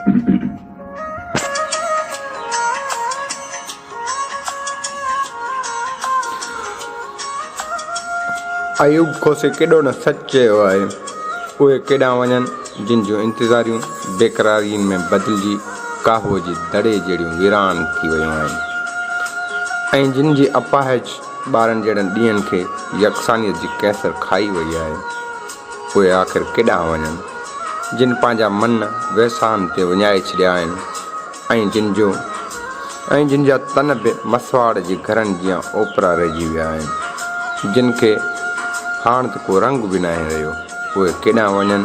ايوب کوسي ڪيڏو نه سچ چيو آهي، اهي ڪيڏانهن وڃن جن جون انتظاريون بيقرارين ۾ بدلجي ڪاهوء جي دڙي جهڙيون ويران ٿي ويون آهن ۽ جن جي اپاهج ٻارن جهڙن ڏينهن کي يڪسانيت جي ڪينسر کائي وئي آهي. اهي آخر ڪيڏانهن وڃن، جن پنهنجا من ويساهن تي وڃائي ڇڏيا آهن ۽ جن جو ۽ جن جا تن به مسواڙ جي گهرن جيان اوپرا رهجي ويا آهن، جن کي هاڻ ته ڪو رنگ به ناهي رهيو، اهي ڪيڏانهن وڃن،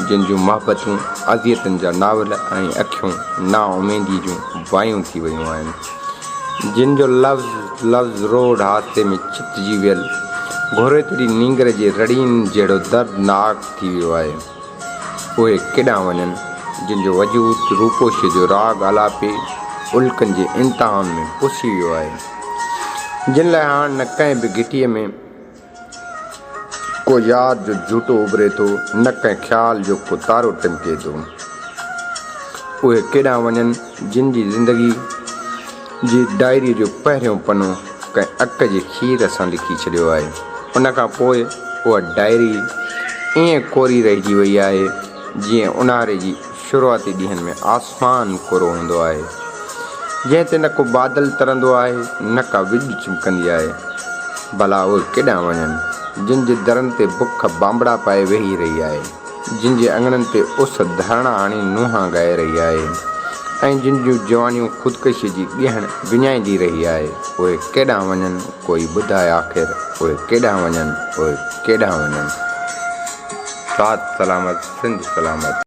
جن جون محبتون اذيتن جا ناول ۽ اکيون نااميديء جون وايون ٿي ويون آهن. جن جو لفظ لفظ روڊ حادثي ۾ چتجي ويل گهوريتڙي نينگر جي رڙين جهڙو دردناڪ ٿي ويو آهي. اهي ڪيڏانهن وڃن، جن جو وجود روپوشيء جو راڳ آلاپي الڪن جي انتهائن ۾ پسي ويو آهي. جن لاء هاڻ نه ڪنهن به گهٽيء ۾. ڪو ياد جو جهوٽو اڀري ٿو، نه ڪنهن خيال جو ڪو تارو ٽمڪي ٿو. اهي ڪيڏانهن وڃن، جن جي زندگي جي ڊائريء جو پهريون پنو ڪنهن اڪ جي کير سان لکي ڇڏيو آهي. ان کان پوء اها ڊائري ائين ڪوري رهجي وئي آهي، جيئن اونهاري جي شروعاتي ڏينهن ۾ آسمان ڪورو هوندو آهي، جنهن تي نه ڪو بادل ترندو آهي، نه ڪا وڄ چمڪندي آهي. ڀلا اهي ڪيڏانهن وڃن، جن جي درن تي بک بانبڙا پائي ويهي رهي آهي، جن جي اڱڻن تي اس ڌرڻا هڻي نونهان ڳائي رهي آهي ۽ جن جون جوانيون خودڪشيء جي ڳيهڻ وڃائيندي رهي آهي، اهي ڪيڏانهن وڃن، ڪوئي ٻڌائي آخر اهي ڪيڏانهن وڃن، اهي ڪيڏانهن وڃن. ساٿ سلامت، سنڌ سلامت.